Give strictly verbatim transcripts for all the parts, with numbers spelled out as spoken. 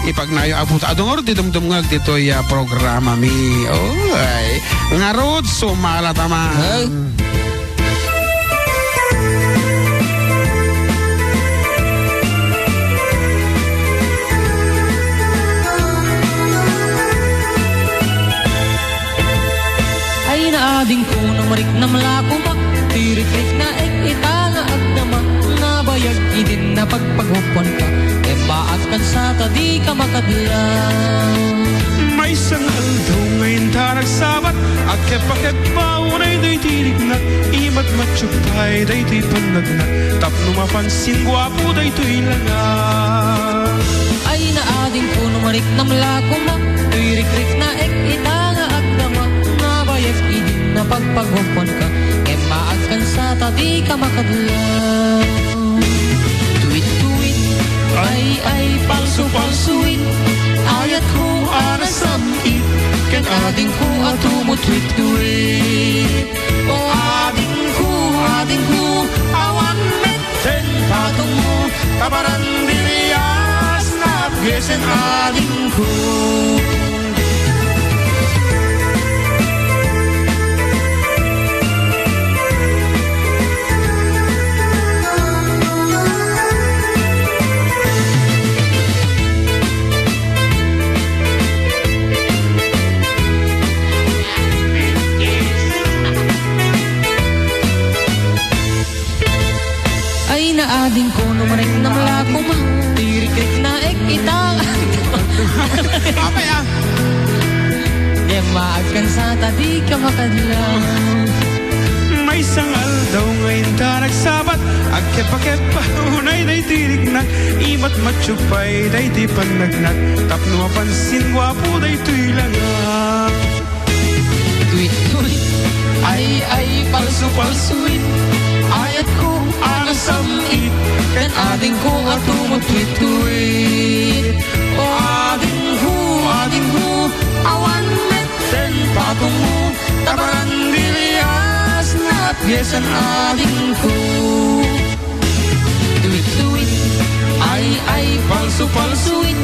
Ipagnayo a buta. Adu ngarud ti dumdumngeg ditoy, ah, programami. Oy. Ngarud, sumala ta man. Ay. Ay, naadingko, no mariknam la koma ti rikriknaek ita nga agdama. Nabayag idin napagpagupuanka, ket maagkan sa ta dika makadlaw. Maysa nga aldaw nga inta nagsabat, agkepakeppa unay daytoy riknak, imatmatyo pay daytoy pannagnak, tapno mapansin guapo daytoy langa. Ay, naadingko, no mariknam la koma toy rikriknaek ita nga agdama. Nabayag idin napagpagupuanka, ket maagkan sa ta dika makadlaw. Tuwit-tuwit, ay, ay, palso-palsuit, ayatko a nasam-it, ken adingko a tumutwit-twit. O adingko, adingko, awan met ten patongmo, ta barandirias napgesen adingko. Ay, naadingko, no mariknam la koma ti rikriknaek ita. Apay, ah. Ket maagkan sa ta dika makadlaw. Maysa nga aldaw nga inta nagsabat, agkepakeppa unay daytoy riknak, imatmatyo pay daytoy pannagnak, tapno mapansin guapo daytoy langa. Tuwit-tuwit, ay, ay, palso-palsuit, ayatko a nasam-it, ken adingko a tumutwit-twit. O adingko, adingko, awan met ten patongmo, ta barandirias napgesen adingko. Tuwit-tuwit, ay, ay, palso-palsuit,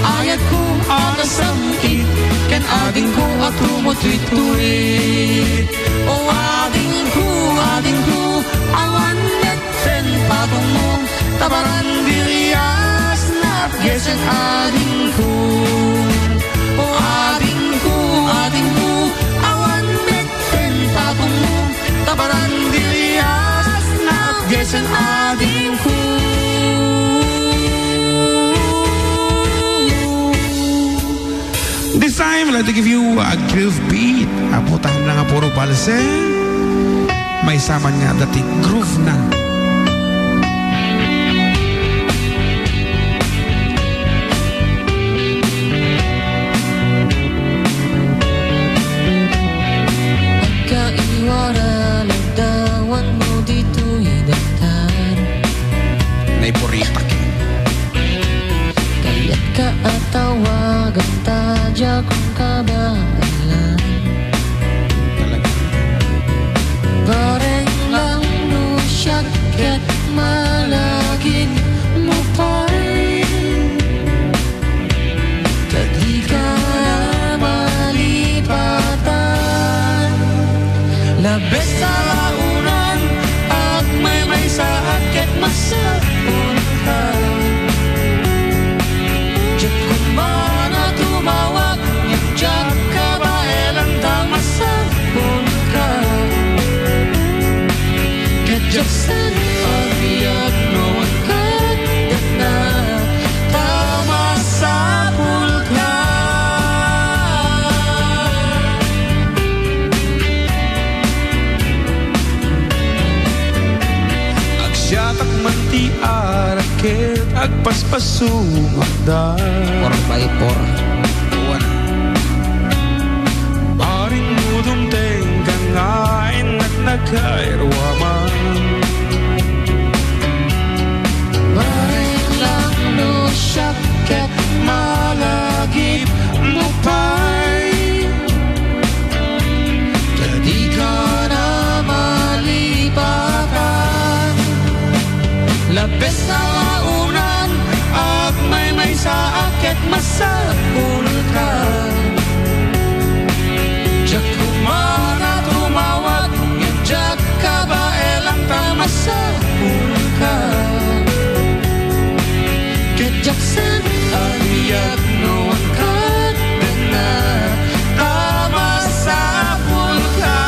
ayatko a nasam-it, ken adingko a tumutwit-twit. O adingko, adingko, awan met ten patongmo, ta barandirias napgesen adingko. O adingko, adingko, awan met ten patongmo, ta barandirias napgesen adingko. This time, I'd like to give you a groove beat. Aputan lang a puro balse. Maysa man nga dati groove na. Agkaiwara lagdawanmo ditoy datar. Naipuritak. Kayatka a tawagan ta diakon kabaelan. Talaga. Bareng lang no siak ket malagipmo pay. Ta dika na malipatan. Labes a launan, agmaymaysaak ket masapulka. Diak koma a tumawag, ngem diak kabaelan ta masapulka. Ket diak saan agbiag no agkadna ta masapulka. Agsiatak man ti arak ket agpaspasumagda. Four by four. Wan. Bareng no dumtengka nga innak nagkairuaman. Bareng lang no siak ket malagipmo pay. Ta dika na malipatan. Labes a launan, agmaymay Saak ket masapulka. Diak koma tumawag, ngem diak kabaelan ta masapulka. Ket diak saan a rigat no agkadna ta masapulka.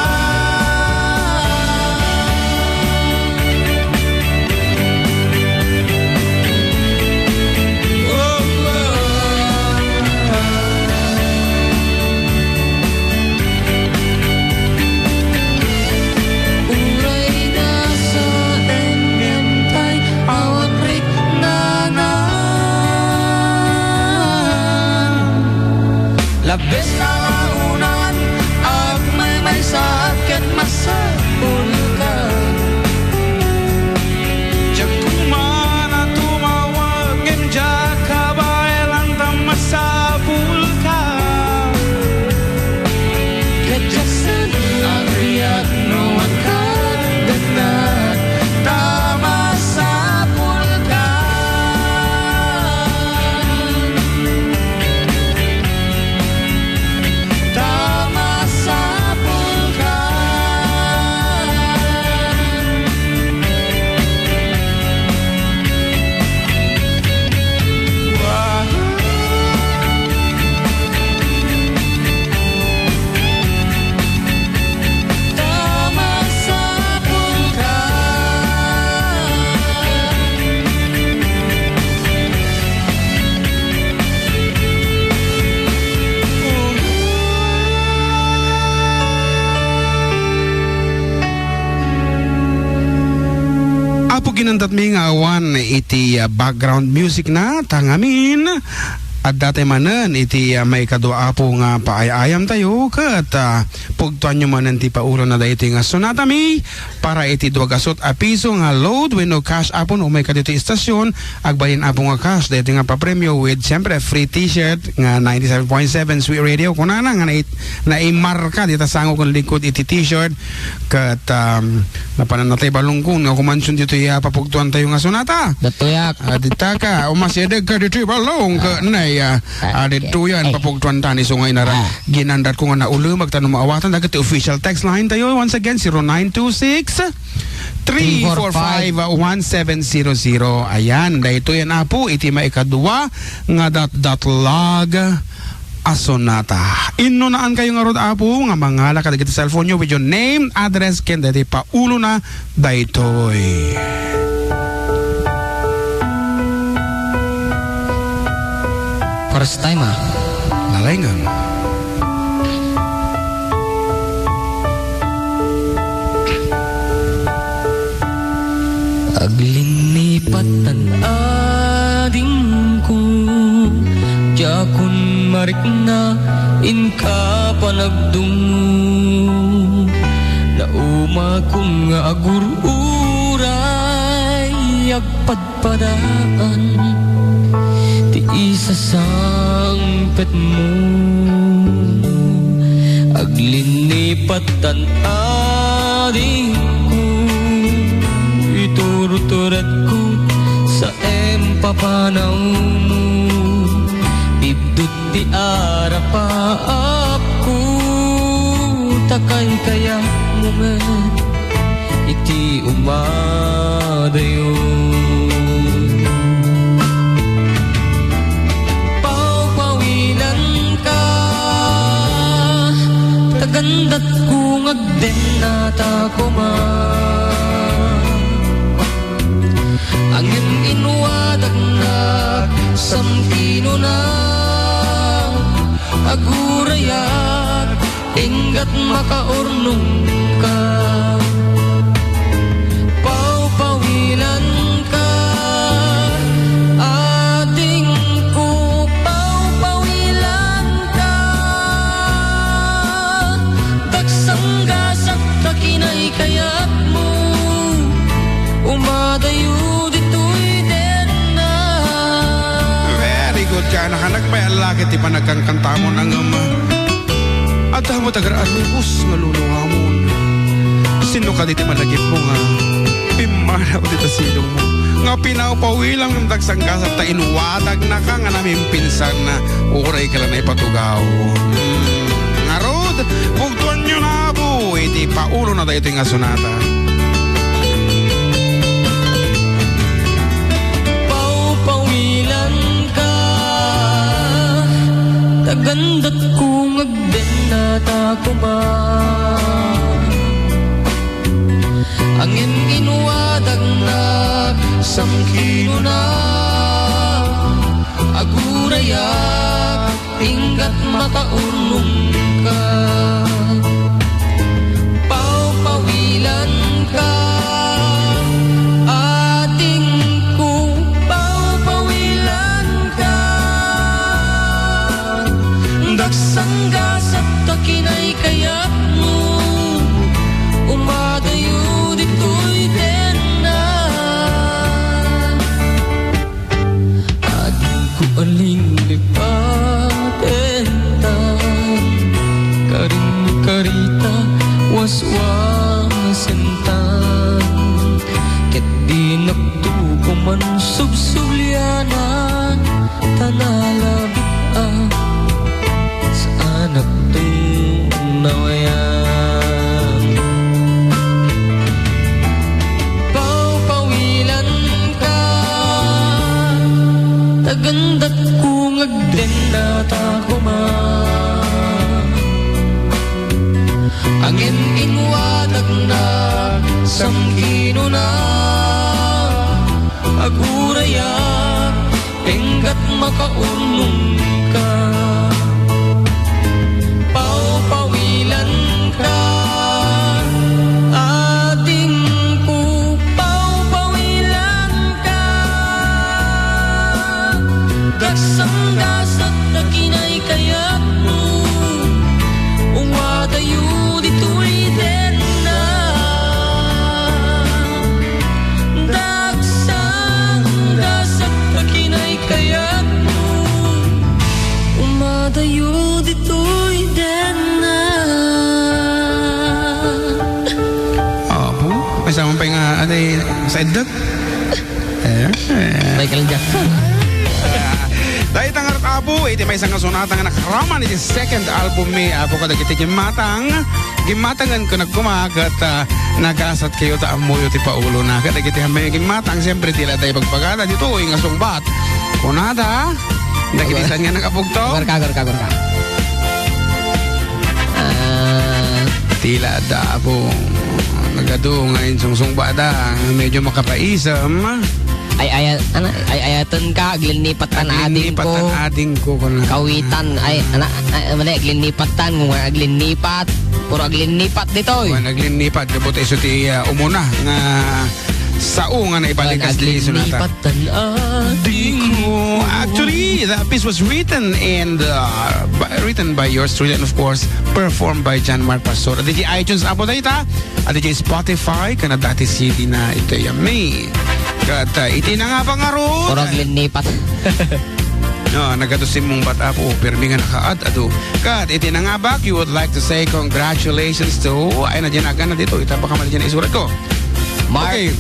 Uray nasa engem tay awan riknanan. Labes a launan, agmaymaysa ket masapulka. Diak koma tumawag ngem diak kabaelan ta masapulka. Ket diak saan a rigat no agkadna ta masapulka. Ta masapulka. Ta masapulka. Apo, ginandatmi nga awan iti, ah, background music na, ta ngamin, adda tay manen iti, ah, maikadua, Apo, nga paay-ayam tayo, ket, ah, pugtoanyo manen ti paulona daytoy nga sonatami para iti dua gasut a piso nga load wenno cash, Apo, no umay ka ditoy istasyon, agbalin, Apo, nga cash daytoy nga papremio with, siyempre, free t-shirt nga ninety-seven point seven Sweet Radio, kunana nga nai-, naimarka dita sango ken likod iti t-shirt, ket, um, napanan natay balongko nga kumansion ditoy a papugtoan tayo nga sonata. Datoyak. Ah, dita ka, umasideg ka ditoy balong, ket nay, ah, Ah, ah, okay. Ditoyan, ay, papugtoan ta ni, isu nga inara. Ah. Ginandat ko nga naulemag ta no maawatan dagiti official text line tayo. Once again, zero nine two six, three four five, one seven zero zero. Ayan, daytoy yan, Apo, iti maikadua nga datdatlag a sonata. Inunaan kayo ngarud, Apo, nga mangala kadagiti cellphone nyo with your name, address, ken daytoy paulona daytoy. First time, ah. Lalengen. Aglinnipat tan adingko, diakon marikna inka panagdungngo. Naumakon nga agur-uray agpadpadaan ti isasangpetmo. Aglinnipat tan adingko, iturturedko sa impapanawmo. Ibdut ti arapaapko, ta kaykayatmo met iti umadayo. Pawpawilanka, tagandatko nga agdennata koma. Ngem inwadaknak, samtinonak, agurayak, inggat makaurnongka. Pawpawilanka, adingko, pawpawilanka. Dagsanggasak ta kinaykayatmo, umadayo ditoy denna. Very good, Jana. Kanak pay a laki ti panagkankantamon, ngem adda met agar-arubos nga luluamon. Sino kadi ti malagipmo nga pimmanaw dita silongmo? nga pinawpawilan ngem dagsanggasat ta inwadagnaka nga namimpinsan, uray ka la naipatugaw. Hmm, ngarud, bugtoanyo na, Apo, iti paulona daytoy nga sonata. Pawpawilanka, ta gandatko nga agdennata koma. Ngem inwadagnak, samkinona, agurayak, inggat makaurnongka. Pawpawilanka, adingko, pawpawilanka. Dagsanggasat ta kinay kayatmo, umadayo ditoy denna. Adingko a linglipatenta, karin karita, waswasentan, ket dinakto koman subsubliana. Ta nalabit a saanakto nawayan. Pawpawilanka, ta gandatko nga agdennata koma. Ngem inwadagnak, samkinona, agurayak, inggat makaurnongka. Pawpawilanka, adingko, pawpawilanka. Dagsanggasat ta kinay kayatmo, umadayo ditoy denna. Dagsanggasat ta kinay kayatmo, umadayo ditoy denna. Apo, may saman pay nga, ano eh, sa edad? Eh, eh. Michael Jackson. Dayta ngarud, Apo, iti maysa nga sonata nga nakaraman iti second album mi, Apo, kadagiti gimmatang. Gimmatangan ko nagkuma ket, ah, nagasat kayo ta ammoyo ti paulona. Kadagiti ammay gimmatang, siyempre, ti la da ibagbagada ditoy nga sungbat. Kunada, dagiti saan nga nakabugto? Agurka, agurka, agurka. Ah. Ti la da, Apo. Nagadu nga insungsungbada, medyo makapaisem. Ay, ay, ano? Ay, ayaten ka, aglinnipat tan ading ko. Aglinnipat tan ading ko, kuno. Kawitan, ay, ana, ay, mali, aglinnipat tan, kung aglinnipat, puro aglinnipat ditoy. Kuno, aglinnipat, kabut isu ti, ah, umuna nga sao nga naibalikas ti sonata. Aglinnipat tan ading ko. Actually, that piece was written and, uh, by, written by yours truly and of course, performed by John Mark Pastor. Iti iTunes, Apo, dayta. Iti Spotify, ken adda ti C D na iti yami. Ket, uh, iti nangabak ngarud. Puro aglinnipat. No, nagadu simmungbat, Apo, pirmi nga nakaad-adu. Ket iti nangabak, you would like to say congratulations to, ay, na dyan, agana dito, itapa ka man dyan, isurat ko. Mark. Okay.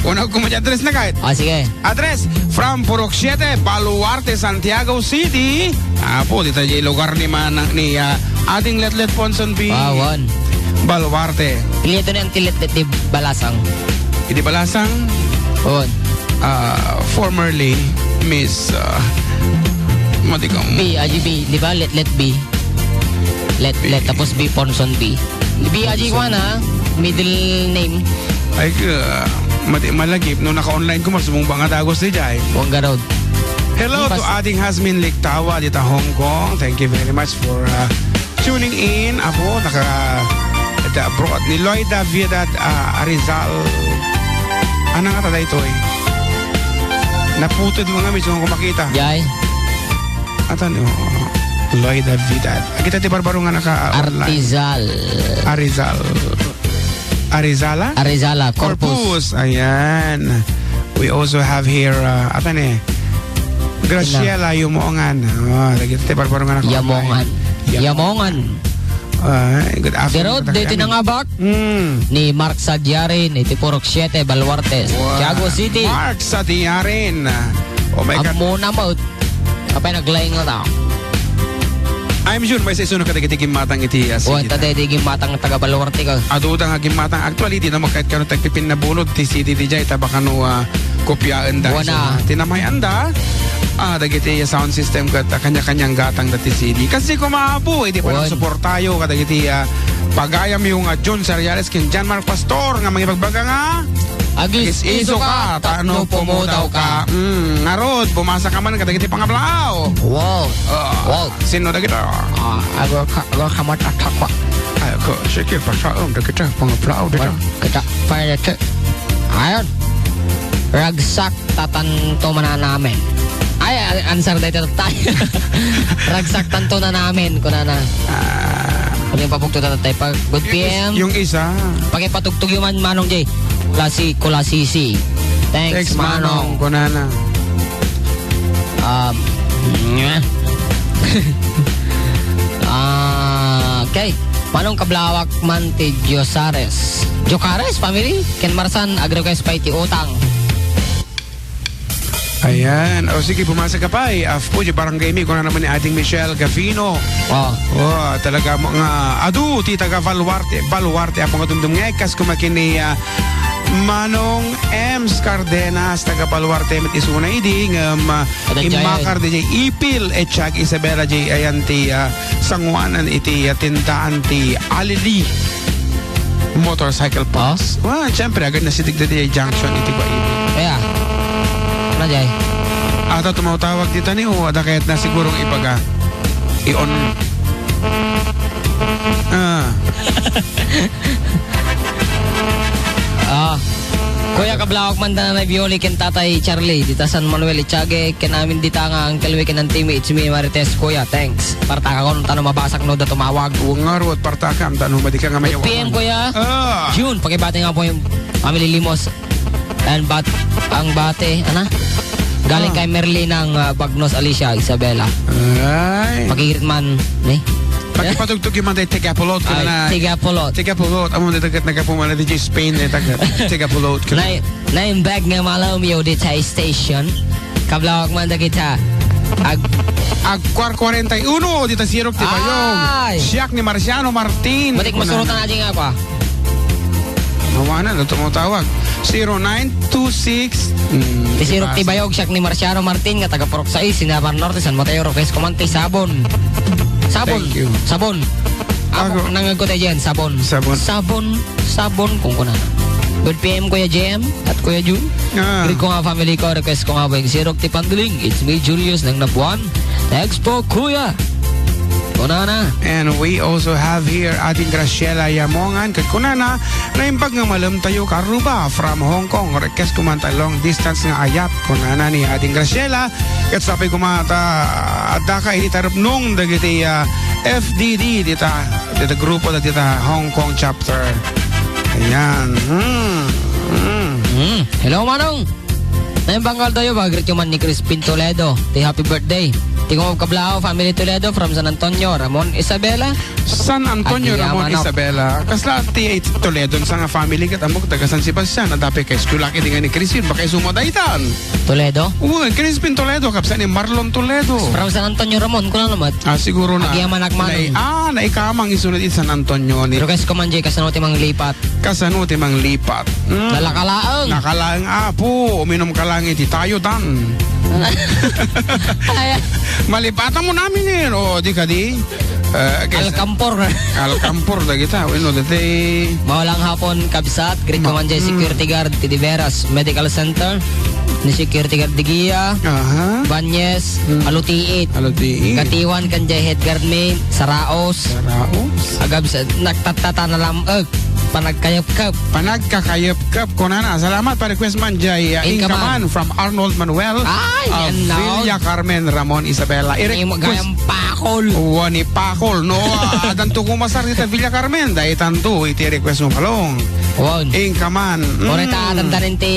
Una ko man address na kahit. Ah, sige. Address, from Purok siete, Baluarte, Santiago City. Apo, dita jay lugar ni manang ni, ah, Ading Letlet Ponsonby. Ah, wan. Baluarte. Iliton yan ti Letlet di Balasang. Idi Balasang? Wan. Ah, formerly Miss, ah, Madigong. B, ah, G B, di ba? Letlet B. Let, let, tapos B Ponsonby. B, Aji ko na, middle name. Ay, ka, mati, malagip, no naka-online ko, mas mong banga dagos di jay. Buang garod. Hello to Ading Hasmin Liktawa dita Hong Kong. Thank you very much for, uh, tuning in. Apo, naka, dita abroad. Ni Loida Viedad, uh, Arizal. Anong ata da ito eh? Naputed mo nga, medyo ko makita. Jay. Atan, oh, Loida Vidal. Kita ti barbaro nga naka, ah, online. Artizal. Arizal. Arizala? Arizala, Corpus. Corpus. Ayan. We also have here, uh, atan eh, Graciela Yumongan. Oh, kita ti barbaro nga naka, Yamongan. Yamongan. Yamongan. Ay, good afternoon. Gerald, dito na nga bak. Mm. Ni Mark Sadiarin, iti Purok siete, Baluarte, Wow. Tiago City. Mark Sadiarin. Oh my God. Amo na mo. Apay naglaing na tao. I'm sure may sa isunod kadagiti gimmatang iti, ah, Wan, sige. Tada di gimmatang taga Baluarte ka. Adu da nga gimmatang. Actually, di na magkait kano tagpipin na bunot ti C D D J, taba kano, ah, kopyaen da. Wana. Isu na. Tinamayan da. Ah, dagiti sound system ket, ah, kanya-kanyang gatang da ti C D. Kasi kumabo, iti Wan. Panagsuportayo kadagiti, ah, pagayam yung, ah, Jun Seriales ken John Mark Pastor nga mangipagbaga nga, Agis-iso ka, tapno pumudaw ka. Mm, ngarud, bumasa ka man kadagiti pangablaaw. Wow. Ah, Wow. Sino dagita? Ah, ago ka, ago ka matatakwa. Ay, ako, sige, pasaom dagita pangablaaw dita. Wan, kita, pwede. Ayon. Ragsak tatanto mananamen. Ay, a-, answer dito tayo. Ragsak tanto na namin, kunana. Ah. Ano yung papugto tatatay? Pag good P M. Yung is-, yung isa. Pakipatugtog yung man, Manong J. Klase, kulasisi. Thanks, Thanks, Manong. Manong. Kunana. Um, ah, okay. Manong kablawak man ti Diosares. Diocares family? Ken Marsan, ag-request pa iti utang. Ayan. O sige, bumasa ka pa eh. Afpo, di barangay mi, kuna naman ni Ading Michelle Gavino. Oh. Oh, talaga mo nga. Adu, ti taga Baluarte. Baluarte, apong adumdum nga ikas kumakin ni, ah, Manong Ems Cardenas, taga Baluarte, met isuna idi, ngem, ah, Ada Imakar di jay Ipil, Echag, Isabela, jay ayan ti, ah, sanguanan iti, ah, tindaan ti Alili Motorcycle Parts. Oh? Wa, siyempre, agad nasidig da di junction iti Guaibo. Kaya, ano jay? Ata tumatawag di tani o ada kayat na sigurong ibaga. I-on. Ah. Ah. Kuya, kablawak man da Nanay Violi ken Tatay Charlie, dita San Manuel, Echag, ken amin dita nga Uncle Wi ken Auntie Mi, it's me, Marites, Kuya, thanks. Partakakon, tano mabasak no da tumawag. Wen ngarud, partakam, tano madika nga Good P M, mayawan. Kuya. Ah. June, pakibati nga po yung family Limos. And bat-, ang bate, ana? Galing Ah. kay Merlina ng, ah, Bagnos, Alicia, Isabela. Ay. Pag-irit man, eh. Pakipatugtog yung mga tayo, Tegapulot ka Ay, na. Tegapulot. Tegapulot. Amo na dagat nagapumana di Spain, eh, tagat. Tegapulot ka na. Nai-, naimbag nga malaw miyo di tayo station. Kablawak man dagita. Ag- Agkuar kwarenta y uno, dita Sirok ti Bayong. Ay! Siak ni Marciano Martin. Batik Kuna masurutan na. Aja nga ako, ah. Mawanan, ang tumutawag. Zero nine two six. Mm, Ti Sirok ti diba? Bayog, siak ni Marciano Martin, nga taga Purok sais, Sinabar Norte, San Mateo, Roques, Comante, Sabon. Sabon. Thank you. Sabon. Ako, Ako. Nangagko tayo dyan, Sabon. Sabon. Sabon, Sabon, kung kuna. Good P M, Kuya J M at Kuya Jun. Ah. Greet ko nga family ko, request ko nga, Weng Sirok ti Panduling. It's me, Julius, ng Nabuan. Thanks po, Kuya. Kunana. And we also have here Ading Graciela Yamongan. Ket kunana, naimbag nga malem tayo, Karuba, from Hong Kong. Request ko man ta long distance nga ayat. Kunana ni Ading Graciela. Ket sapay kumata, adda ka iti tarupnong dagiti, ah, F D D dita, dita grupo dagita Hong Kong chapter. Ayan. Hmm. Hmm. Hmm. Hello, Manong. Naimbag nga aldaw, bagrit man ni Crispin Toledo. Ti happy birthday. Ti kumakablaaw, family Toledo from San Antonio, Ramon, Isabela. San Antonio, Agia Ramon, manok. Isabela. Kasla ti Toledo, sa nga family ket amok taga San Sebastian, adapi kay eskwela ket nga ni Crispin, baka isumo daytan. Toledo? Uy, Crispin Toledo, kapsa ni Marlon Toledo. From San Antonio, Ramon, kuna naman. Ah, siguro na. Agia manok, Manong. Nai-, ah, naikamang isunod it San Antonio ni Pero kas ko man, Jay, kasano ti manglipat? Kasano ti manglipat? Hmm. Nalakalaeng. Nakalaeng, apo. Uminom ka lang iti tayo, dan. Ay. Malipatan mo namin eh. O, di ka di. Eh, kas-, Alkampor. Alkampor, dagita. Uy, no, dati. Mawalang hapon, kabsat. Greet ko Ma-, man dyan, mm. Security guard, ti Diveras Medical Center. Ni Security Guard Digia. Aha. Banyes, Mm. Alutiit. Alutiit. Katiwan, kan dyan, head guard mi, Saraos. Saraos. Agab sa, nagtatata na lam-, eh. Panagkayapkap. Panagkakayapkap, kunana. Salamat pa request man, jay, uh, Inkaman. Inkaman from Arnold Manuel, Ay, uh, yan, no. Villa Carmen Ramon Isabela. Irek-, Imo, gayam pa ako. Pakol. Wen ni Pakol, no? Addanto koma kasar dita Villa Carmen, daytanto iti request mo, Palong. Wen. Inka man. Mm. Wen, ta addan ti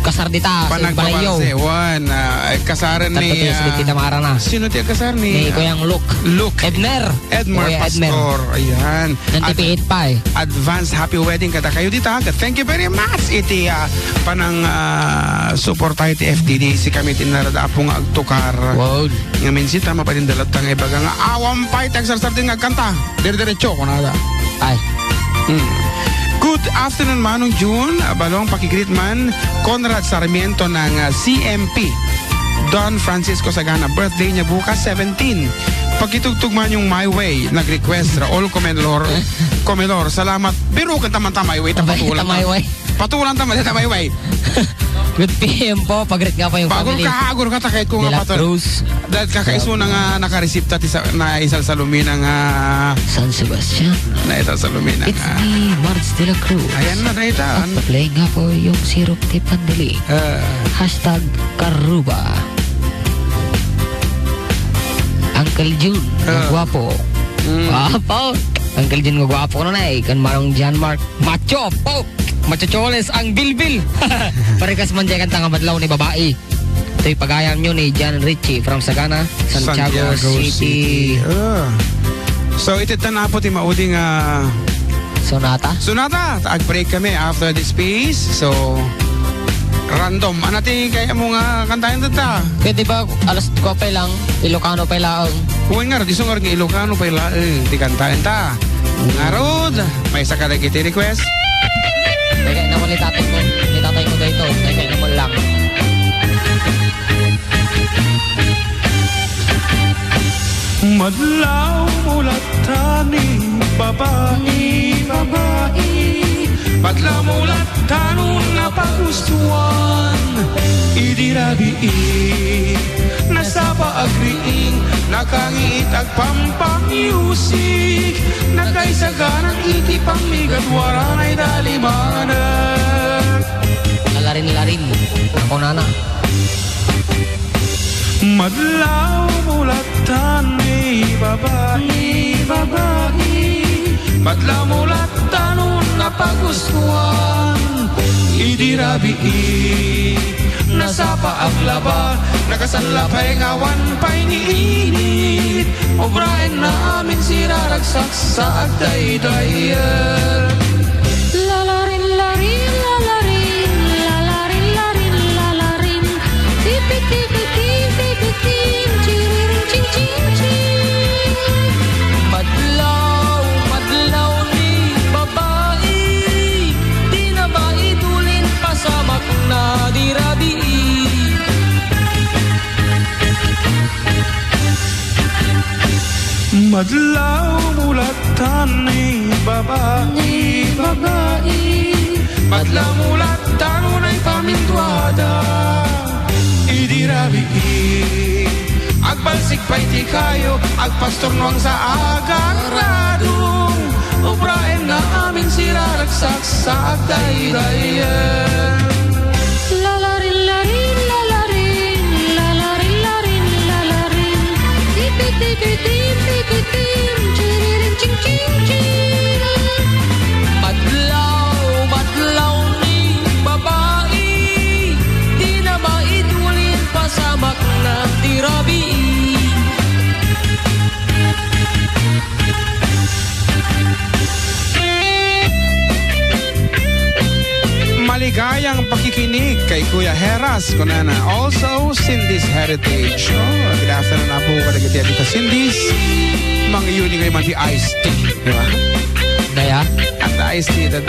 kasar dita, sa Panagbabarse, Balayo. Wen, ah, kasaren ni, Tanto ti ah, sino ti Tamara na? Sino ti kasar ni, Ni ah, Kuyang Luke. Luke. Edmer. Edmer Kuya Edmer. Pastor. Ayan. Nanti Ad-, piit pa eh. Advance happy wedding kadakayo dita. Thank you very much. Iti, ah, panang, ah, suporta iti F D D C kami ti narad-apo nga agtukar. Wow. Ngamin sita, mabalin da latta nga ibaga nga awan pay ti agsarsardeng nga agkanta. Dire-diretso, kunada. Ay. Hmm. Good afternoon, Manong Jun. Balong pakigreet man, Conrad Sarmiento ng, ah, C M P. Don Francisco Sagana, birthday niya bukas, seventeen. Pakitugtog man yung My Way, nag-request, Raul Comedor. Comedor, salamat. Pero kanta man ta My Way, ta patulan ta. My Way. Patulan ta, madala, may way. Good P M po. Pagrit nga po yung Bagong family. Kahagor ka, takay ko nga De la patol. Cruz. Dahil kakaiso na nga nakaresipta ti sa, na isal sa lumina nga San Sebastian. Na isal sa lumina It's nga me, Marge de la Cruz. Ayan na, dayta. At pa-play nga po yung Sirup de Pandeli. Ah. Hashtag Karuba. Uncle Jun, Ah. Guwapo. Mm. Guwapo. Uncle Jun, Guwapo, ano na eh? Kan Manong John Mark. Macho po! Machocholes ang bilbil! Parekas man dyan kanta nga Madlaw ni Babai. Ito'y pagayam nyo ni John Richie from Sagana, Santiago City. Ah. So, iti tanapo ti maudi nga Sonata? Sonata! Ag-break kami after this piece. So, random. Ano ti kaya mo nga kantahin ta? Pwede ba alas ko pa lang, Ilocano pa lang? Uwan nga, di sungar nga Ilocano pa lang, eh, ti kantahin ta. Ngarud, maysa kadagiti request. Kaya naman ni tatay ko, ni tatay ko dito, kaya naman lang. Madlaw mo latta ni babai, babai. Madlaw mo latta no napagustuan. Idi rabii, nasapa agriing, nakangiit agpampamiusik, nakaisaganak iti pammigaduaran ay dalimanak. Lalarin-larin, ako nana. Madlaw mo latta ni babai, babai. Madlaw mo latta no napagustuan. Idi rabii, nasapa aglaba, nakasanla pay nga awan pay ni init. Obraen na amin siraragsak sa agdaydayan. Lalarin-larin, lalarin, lalarin-larin, lalarin. Tipit-tipitin, tipitin, chiririn, ching, ching, ching. Madlaw, madlaw ni babai, di na ba idulin pasamak na di rabii. Madlaw mo latta ni babai. Ni babai. Madlaw mo latta no naipamintuada. Idi rabii, agbalsik pay ti kayo, agpastor no ang sa agarradong. Obraen na amin siraragsak sa agdaydayan. Lalarin-larin, lalarin, lalarin-larin, lalarin. Tipit-tipitin, tipitin, chiririn, ching, ching, ching. Madlaw, madlaw ni babai, di na ba idulin pasamak na di rabii. Maligayang pakikinig kay Kuya Heras, kunana. Also, Cindy's Heritage. Oh, good afternoon na po kadagiti adita Cindy's. Mangyuni kayo man ti iced tea, di ba? Daya? At the iced tea that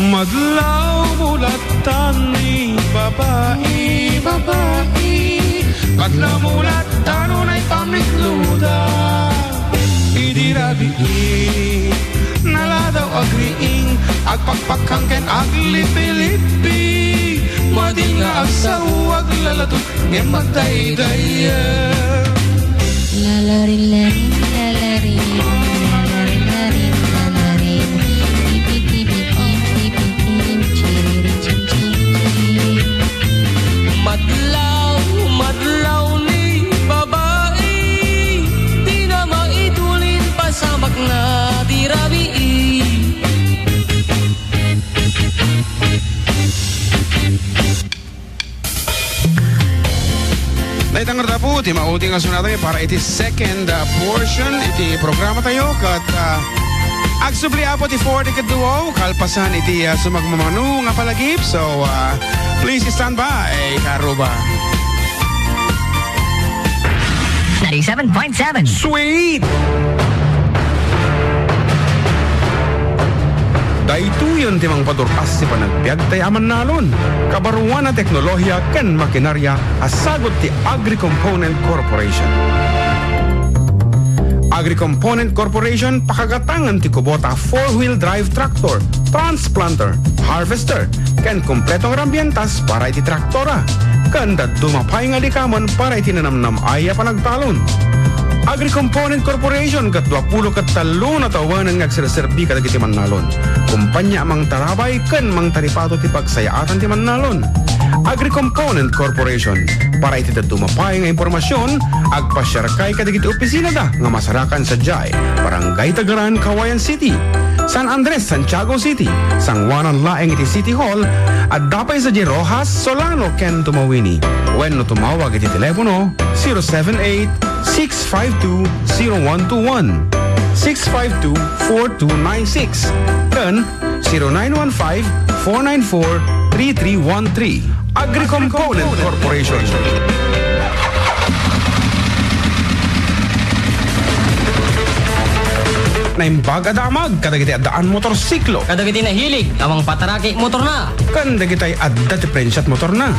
Madlaw mo latta ni babai, babai. Madlaw mo latta no naipamikluda. Idi rabii, naladaw agriing, agpakpakang ken aglipi-lipi. Madi nga agsao, aglalatut, ngem agdaydayaw. Lalarin-larin, lalarin, lalarin-larin, lalarin. Ti maudi nga sunatayo para iti second, ah, portion iti programa tayo ket, ah, agsubli, Apo, ti four ti kadduaw kalpasan iti, ah, sumagmamano nga palagip. So, ah, please stand by, Karuba. Ninety-seven point seven. Sweet! Daytoyen ti mangpadur-as ti panagbiag tay a mannalon, kabaruan a teknolohiya ken makinarya a sagut ti Agri-Component Corporation. Agri-Component Corporation, pakagatangan ti kubota a four-wheel drive tractor, transplanter, harvester, ken kompleto nga rambientas para iti traktora, ken dadduma pay nga likamen para iti nanamnam-ay a panagtalon. Agri-Component Corporation ket dua pulo ket tallo natawengen nga agserserbi kadagiti mannalon, kompania a mangtarabay ken mangtaripato ti pagsayaatan ti mannalon. Agri-Component Corporation. Para iti dadduma pay nga impormasion, agpasiarkay kadagiti opisinada nga masarakan sadiay Barangay Tagaran, Cauayan City, San Andres, Santiago City, sanguanan laeng iti City Hall, adda pay sadiay Roxas, Solano, ken Tumauini. Wenno tumawag iti telepono zero seven eight, six five two, zero one two one, six five two, four two nine six, ken zero nine one five, four nine four, three three one three. Agri-Component Corporation. Naimbag a damag kadagiti addaan motorsiklo. Kadagiti nahilig a mangpataraki motorna. Ken dagitay adda ti prensiat motorna.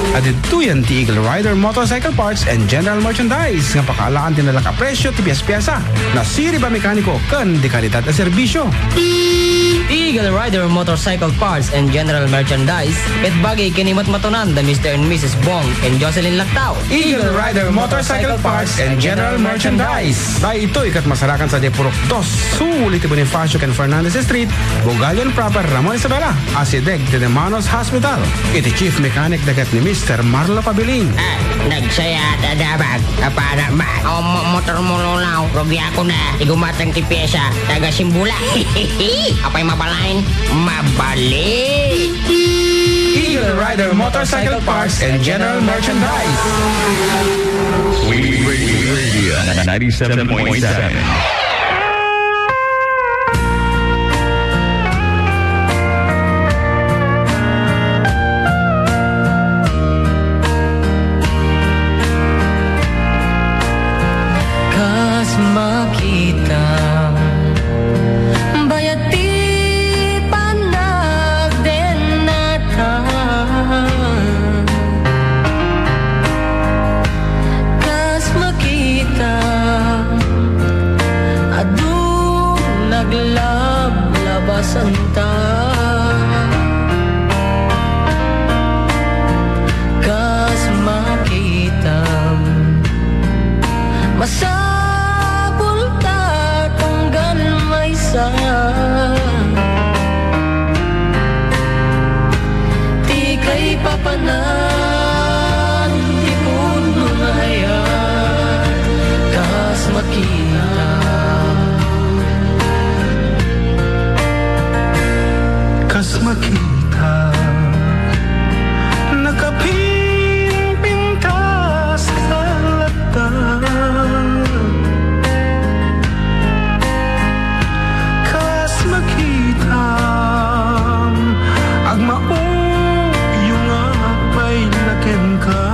Adidtoyen ti Eagle Rider Motorcycle Parts and General Merchandise nga pakaalaan ti nalaka presyo ti pias-piasa, nasirib a mekaniko ken de kalidad a serbisyo. Eagle Rider Motorcycle Parts and General Merchandise, ket bagi ken imatmatonan da Mister and Missus Bong ken Jocelyn Lactao. Eagle Rider Motorcycle Parts and General Merchandise. Daytoy ket masarakan sadiay Purok Dos, sul iti Bonifacio ken Fernandez Street, Bugallon Proper, Ramon Isabela, asideg ti De Manos Hospital. Iti chief mechanic da ket ni Mister Marlo Pabilin. Ah, nagsayat a damag. Apana man. O, mo-, motor mo, Lolaw. Rugiako na. Ti gumatang ti piesa. Taga Simbula. Apay mabalin? Mabalin. Eagle Rider Motorcycle Parts and General Merchandise. We Radio ninety-seven point seven. Kas makita, bayat ti panagdennata. Kas makita, adu naglablabasanta. Kas makita, masapul ta tunggal maysa. Ti kaipapanan ti pudno nga ayat, kas makita. Kas makita, nakapimpintas ka latta. Kas makitam, agmauyong agpayna kenka.